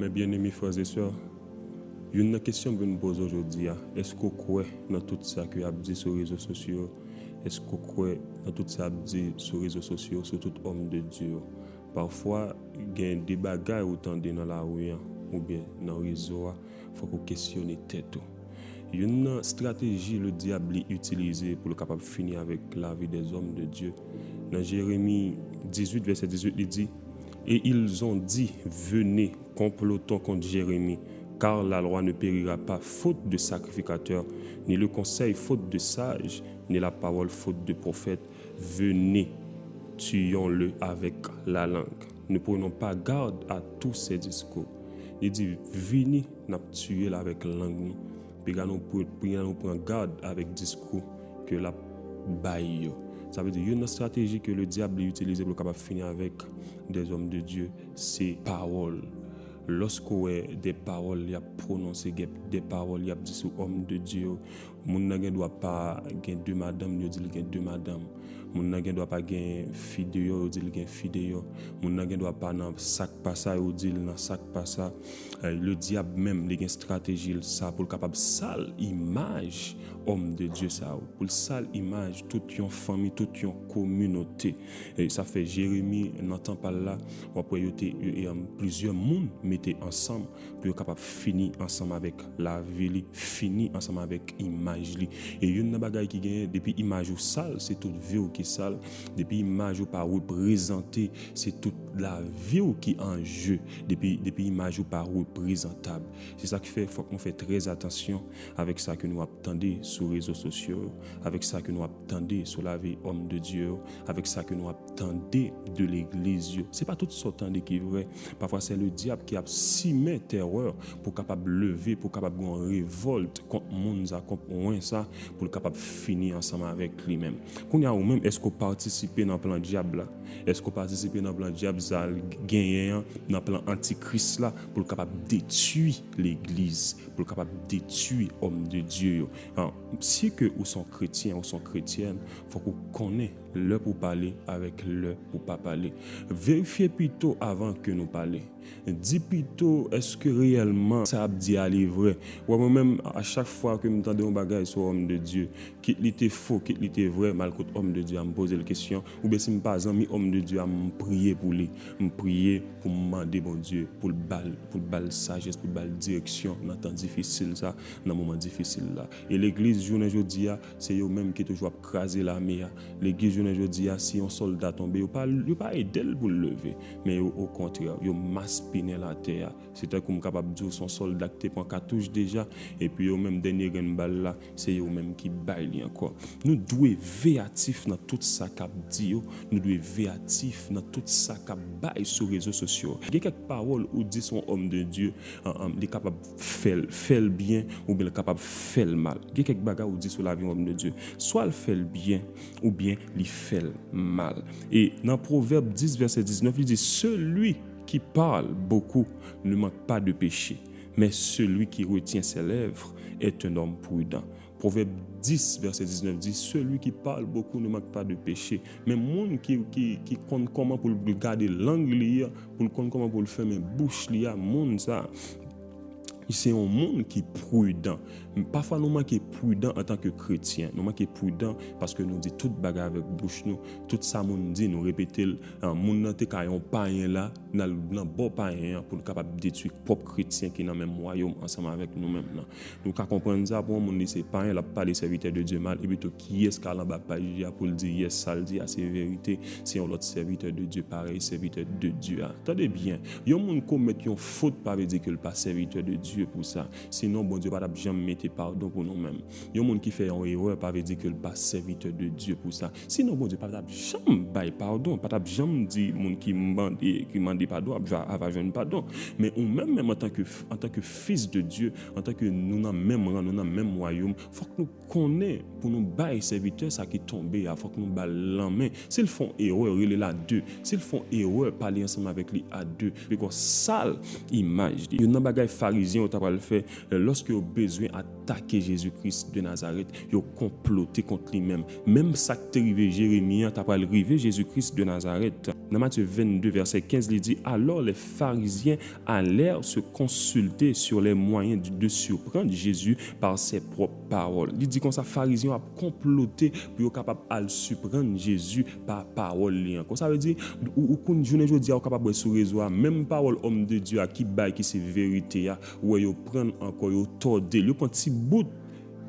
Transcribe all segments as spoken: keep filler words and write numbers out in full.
Men byeneme frè e sè, youn nan kesyon m vin poze w jodi a, èske w kwè nan tout sa ke y ap di sou rezo sosyo yo? Èske w kwè nan tout sa y ap di sou rezo sosyo yo, sou tout òm de Dye yo? Pafwa, gen de bagay ou tande nan lari a, oubyen nan rezo a, fòk ou kesyone tèt ou. Youn nan estrateji ledyab li itilize pou l kapab fini avèk lavi dèzòm de Dye, nan Jeremi dizuit, vèsè dizuit, li di, Et ils ont dit, venez, complotons contre Jérémie, car la loi ne périra pas faute de sacrificateur, ni le conseil faute de sage, ni la parole faute de prophète. Venez, tuons-le avec la langue. Ne prenons pas garde à tous ses discours. Li di, vini, n ap tiye l avèk lang nou. Piga nou, piga nou pran gad avèk diskou ke l ap bay yo. Sa vle di, youn nan estrateji ke ledyab li itilize pou l kapab fini avèk dèzòm de Dye, se pawòl. Lòske w wè de pawòl y ap pwononse, gen de pawòl y ap di sou òm de Dye yo, moun nan gen dwa pa gen de madanm, yo di l gen de madanm. Moun nan gen dwa pa gen fi deyò, yo di l gen fi deyò. Moun nan gen dwa pa nan sa k pa sa, yo di l nan sa k pa sa. Eh, ledyab menm, li gen estrateji l sa pou l kapab sal imaj òm de Dye sa yo, pou l sal imaj tout yon fanmi, tout yon kominote. E sa fè Jeremi, nan tan pa l la, w ap wè yo te, yo, e, um, plizyè moun mete ansanm pou yo kapab fini ansanm avèk lavi li, fini ansanm avèk imaj li. E youn nan bagay ki genyen, depi imaj ou sal, se tout vi w ki sal. Depi imaj ou pa reprezante, se tout lavi w ki an je. Depi, depi imaj ou pa reprezantab. Se sa ki fè, fòk nou fè trè atansyon avèk sa ke nou ap tande sou rezo sosyo yo, avèk sa ke nou ap tande sou lavi òm de Dye yo, avèk sa ke nou ap tande de legliz yo. Se pa tout sa w tande ki vrè. Pafwa, se ledyab ki ap simen tèrè pou kapab leve, pou kapab gen yon revòlt kont moun sa, kont wen sa, pou l kapab fini ansanm avèk li menm. Kounye a, ou menm, èske w patisipe nan plan dyab la? Èske w patisipe nan plan dyab sa genyen an, nan plan antikris la, pou l kapab detwi legliz, pou l kapab detwi òm de Dye yo? An, si ke ou se yon kretyen, ou se yon kretyèn, fòk ou konnen lè pou w pale avèk lè pou w pa pale. Verifye pito avan ke nou pale. Di pito, èske reyèlman sa ap di a li vrè? Wè, mwen menm, a chak fwa ke m tande yon bagay sou òm de Dye, kit li te fo, kit li te vrè, m al kot òm de Dye a, m poze l kesyon, oubyen si m pa zanmi òm de Dye a, m priye pou li. M priye pou m mande Bondye pou l ba l, pou l ba l sajès, pou l ba l direksyon nan tan difisil sa, nan moman difisil la. E legliz jounen jodi a, se yo menm ki toujou ap kraze lame a. Legliz jounen jodi a, si yon sòlda tonbe, yo pa, yo pa ede l pou l leve, men yo, okontrè, yo maspinen l atè a. Se tankou m kapab di w se yon sòlda ki te pran katouch deja, epi yo menm dènye grenn bal la, se yo menm ki bay li ankò. Nou dwe veyatif nan tout sa k ap di yo, nou dwe veyatif nan tout sa k ap bay sou rezo sosyo. Gen kèk pawòl ou di sou yon òm de Dye, an, an, li kapab fè l, fè l byen, oubyen li kapab fè l mal. Gen kèk bagay ou di sou lavi yon òm de Dye, swa l fè l byen, oubyen li fè l mal. E nan Pwovèb dis, vèsè diznèf, li di, celui qui parle beaucoup ne manque pas de péché, mais celui qui retient ses lèvres est un homme prudent. Pwovèb dis, vèsè diznèf di, celui qui parle beaucoup ne manque pas de péché. Men moun ki, ki, ki konn kòman pou l gade lang li a, pou l konn kòman pou l fèmen bouch li a, moun sa, se yon moun ki pridan. Pafwa, nou manke pridan antanke kretyen. Nou manke pridan paske nou di tout bagay avèk bouch nou. Tout sa moun di, nou repete l. Ah, moun nan te ka yon payen la, n al nan bò payen an pou l kapab detwi pwòp kretyen ki nan menm wayòm ansanm avèk nou menm nan. Nou ka konprann sa, pou yon moun li se payen, l ap pale sèvitè de Dye mal, epi tou kiyès k al anba paj li a pou l di, yès, sa l di a se verite, se yon lòt sèvitè de Dye parèy sèvitè de Dye a. Tande byen, yon moun komèt yon fot pa vle di ke l pa sèvitè de Dye pou sa. Sinon, Bondye pa t ap janm mete padon pou nou menm. Yon moun ki fè yon erè pa vle di ke l pa sèvitè de Dye pou sa. Sinon, Bondye pa t ap janm bay padon, pa t ap janm di moun ki mande, ki mande padon ap va, ava jwenn padon. Men ou menm, menm antanke, antanke fis de Dye, antanke nou nan menm ran, nou nan menm wayòm, fòk nou konnen pou nou bay sèvitè sa ki tonbe a, fòk nou ba l lanmen. Si l fè yon erè, rele l a de. Si l fè yon erè, pale ansanm avèk li a de. Peko sal imaj li. Youn nan bagay Farizyen yo ta pral fè, lòske yo bezwen atake Jezi Kris de Nazarèt, yo konplote kont li menm. Menm sa k te rive Jeremi an ta pral rive Jezi Kris de Nazarèt. Nan Matye vennde, vèsè kenz, li di, Alors les pharisiens allèrent se consulter sur les moyens de, de surprendre Jésus par ses propres paroles. Li di konsa, Farizyen yo ap konplote pou yo kapab al siprann Jezi pa pawòl li an. Konsa vle di, ou, ou konn jounen jodi a, ou kapab wè sou rezo a, menm pawòl òm de Dye a ki bay, ki se verite a, ou wè yo pran l ankò, yo tòde l, yo pran ti bout,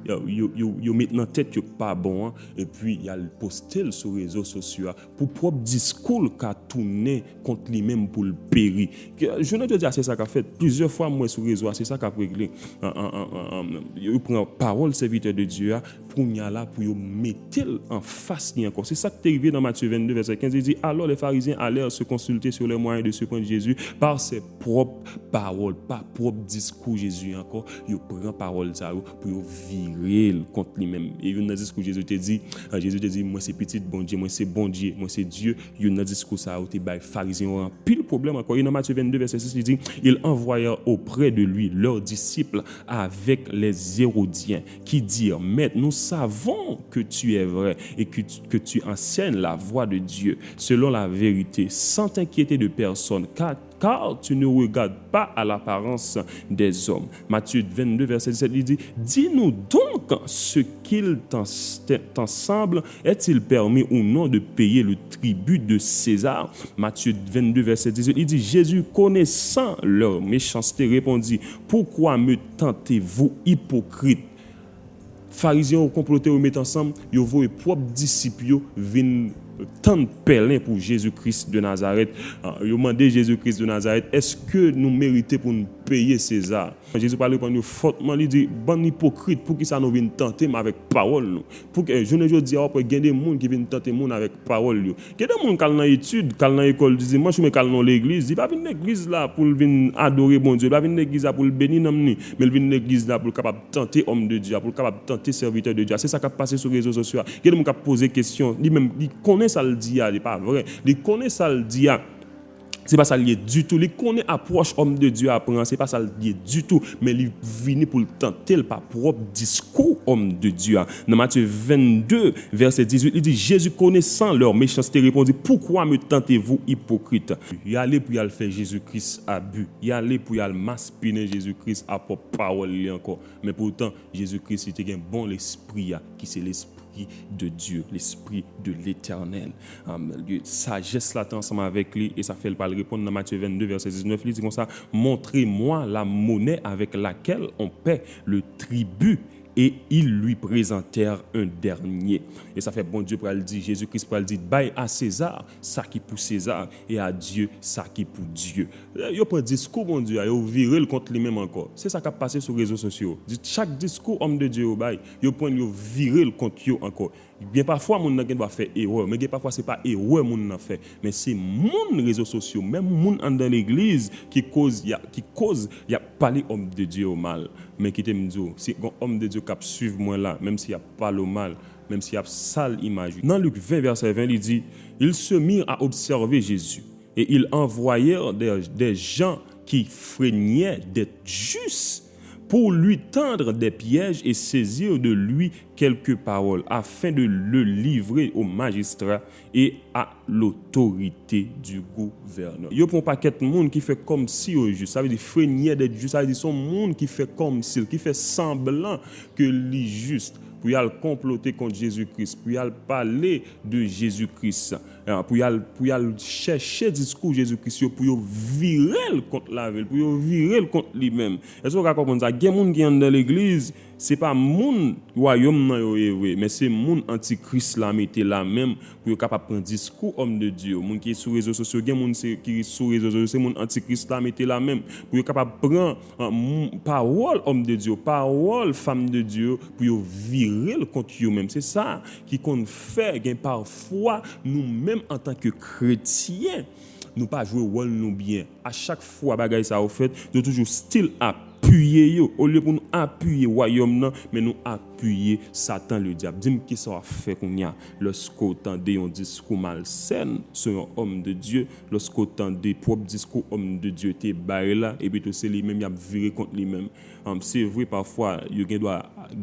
yo, yo, yo, yo met nan tèt yo k pa bon an, epi y al poste l sou rezo sosyo a pou pwòp diskou l ka tounen kont li menm pou l peri. Ke, jounen jodi a, se sa k ap fèt. Plizyè fwa, m wè sou rezo a, se sa k ap regle. An, an, an, an, an, yo pran pawòl sèvitè de Dye a, kounye a la, pou yo mete l anfas li ankò. Se sa k te rive nan Matye vennde, vèsè kenz, li di, Alors les pharisiens allèrent se consulter sur les moyens de surprendre Jésus par ses propres paroles, pa pwòp diskou Jezi ankò. Yo pran pawòl sa yo pou yo vire l kont li menm. E youn nan diskou Jezi te di, Jezi te di, Mwen se pitit Bondye, mwen se Bondye, mwen se Dye. Youn nan diskou sa yo te bay Farizyen yo anpil pwoblèm ankò. E nan Matye vennde, vèsè sis, li di, Ils envoyèrent auprès de lui leurs disciples avec les Hérodiens, qui dirent, Maître, nous savons que tu es vrai et que tu, que tu enseignes la voie de Dieu selon la vérité, sans t'inquiéter de personne, car, car tu ne regardes pas à l'apparence des hommes. Matthieu vingt-deux, verset dix-sept, li di, Dis-nous donc ce qu'il t'en, t'en semble, est-il permis ou non de payer le tribut de César? Matthieu vingt-deux, verset dix-huit, li di, Jésus, connaissant leur méchanceté, répondit, Pourquoi me tentez-vous, hypocrites? Farizyen yo konplote, yo met ansanm, yo voye pwòp disip yo vin tann pèlen pou Jezi Kris de Nazarèt. Ah, yo mande Jezi Kris de Nazarèt, èske nou merite pou n peye Seza? Jezi pral reponn yo fòtman, li di, Bann ipokrit, poukisa nou vin tante m avèk pawòl nou? Pou, eh, jounen jodi a, w ap wè gen de moun ki vin tante moun avèk pawòl yo. Gen de moun k al nan etid, k al nan lekòl di dimanch, oubyen k al nan legliz, li pa vin legliz la pou l vin adore Bondye, li pa vin legliz la pou l beni nanm ni, men l vin legliz la pou l kapab tante òm de Dye a, pou l kapab tante sèvitè de Dye a. Se sa k ap pase sou rezo sosyo a. Gen de moun k ap poze kesyon, li menm, li konnen sa l di a, li pa vrè. Li konnen sa l di a, se pa sa l ye ditou. Li konnen apwòch òm de Dye a pran, se pa sa l ye ditou, men li vini pou l tante l pa pwòp diskou òm de Dye a. Nan Matye vennde, vèsè dizuit, li di, Jésus, connaissant leur méchanceté, répondit, Pourquoi me tentez-vous, hypocrites? Y ale pou y al fè Jezi Kris abi. Y ale pou y al maspinen Jezi Kris a pwòp pawòl li ankò. Men poutan, Jezi Kris, li te gen bon lespri a, ki se lespri de Dieu, l'esprit de l'Éternel. Amen. Li, sajès la te ansanm avèk li, e sa fè l pral reponn nan Matye vennde, vèsè diznèf, li di konsa, Montrez-moi la monnaie avec laquelle on paie le tribut. Et ils lui présentèrent un denier. E sa fè Bondye pral di, Jezi Kris pral di, Bay a Seza sa ki pou Seza, e a Dye sa ki pou Dye. Yo pran diskou Bondye a, yo vire l kont li menm ankò. Se sa k ap pase sou rezo sosyo. Di, chak diskou òm de Dye yo bay, yo pran l, yo vire l kont yo ankò. Gen pafwa moun nan gen dwa fè erè, men gen pafwa se pa erè moun nan fè, men se moun rezo sosyo, menm moun anndan legliz ki koz, y a, ki koz y ap pale òm de Dye yo mal. Men kite m di w, si gon òm de Dye k ap swiv mwen la, menm si y ap pale w mal, menm si y ap sal imaj ou. Nan Lik ven, vèsè ven, li di, Ils se mirent à observer Jésus, et ils envoyèrent des, des gens qui feignaient d'être justes pour lui tendre des pièges et saisir de lui quelques paroles, afin de le livrer au magistrat et à l'autorité du gouverneur. Yo pran yon pakèt moun ki fè kòmsi yo jis. Sa vle di, feignaient d'être justes, sa vle di, se yon moun ki fè kòmsi l, ki fè sanblan ke li jis, pou y al konplote kont Jezi Kris, pou y al pale de Jezi Kris, ah, pou y al, pou y al chèche diskou Jezi Kris yo, pou yo vire l kont lavi l, pou yo vire l kont li menm. Èske w ka konprann sa? Gen moun ki anndan legliz, se pa moun wayòm nan yo ye vre, men se moun antikris la mete la menm pou yo kapab pran diskou òm de Dye yo. Moun ki sou rezo sosyo, gen moun se, ki sou rezo sosyo, se moun antikris la mete la menm pou yo kapab pran, ah, m-, pawòl òm de Dye yo, pawòl fanm de Dye yo, pou yo vire l kont yo menm. Se sa ki konn fè gen pafwa nou menm antanke kretyen, nou pa jwe wòl nou byen. A chak fwa bagay sa yo fèt, nou toujou still apiye yo. Olye pou nou apiye wayòm nan, men nou apiye Satan ledyab. Di m kisa w ap fè kounye a lòske w tande yon diskou malsèn sou yon òm de Dye, lòske w tande pwòp diskou òm de Dye te bay la, epi tou se li menm y ap vire kont li menm. Am, se vre, pafwa, yo gen dwa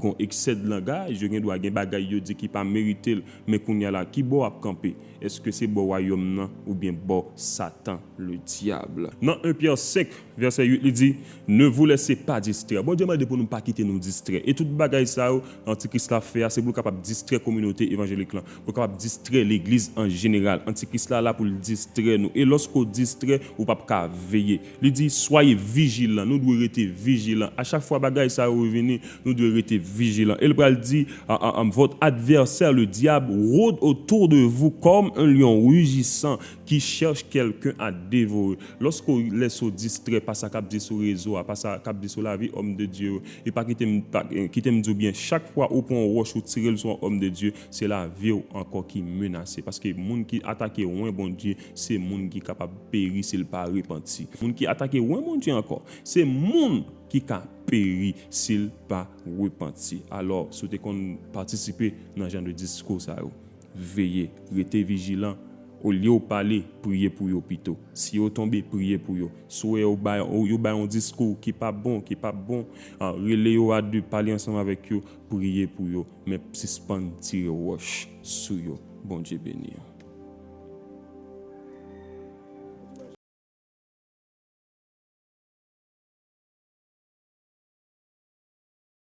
gen eksè de langaj, yo gen dwa gen bagay yo di ki pa merite l, men kounye a la, ki bò w ap kanpe? Èske se bò wayòm nan oubyen bò Satan, le diable? Nan en Pyè senk, vèsè uit, li di, Ne vous laissez pas distraire. Bondye mande pou nou pa kite nou distrè. E tout bagay sa yo, Antikris la fè a, se pou l kapab distrè kominote evanjelik lan, pou l kapab distrè legliz an jeneral. Antikris la la pou l distrè nou. E lòske w distrè, ou p ap ka veye. Li di, Soyez vigilants. Nou dwe rete vijilan. A chak fwa bagay sa yo vini, nou dwe rete vijilan. E l pral di, a, a, a, Votre adversaire, le diable, rôde autour de vous comme un lion rugissant qui cherche quelqu'un à dévorer. Lòske w lèse w distrè pa sa k ap di sou rezo a, pa sa k ap di sou lavi òm de Dye yo, e pa kite m, pa, kite m di w byen, chak fwa ou pran yon wòch ou tire l sou yon òm de Dye, se lavi w ankò ki menase. Paske moun ki atake wen Bondye, se moun ki kapab peri si l pa repanti. Moun ki atake wen Bondye ankò, se moun ki ka peri si l pa repanti. Alò, si w te konn patisipe nan jan de diskou sa yo, veye, rete vijilan. Olye w pale, priye pou yo pito. Si yo tonbe, priye pou yo. Si w wè yo bay, yo bay yon diskou ki pa bon, ki pa bon, ah, rele yo a de, pale ansanm avèk yo, priye pou yo. Men sispann tire wòch sou yo. Bondye beni w.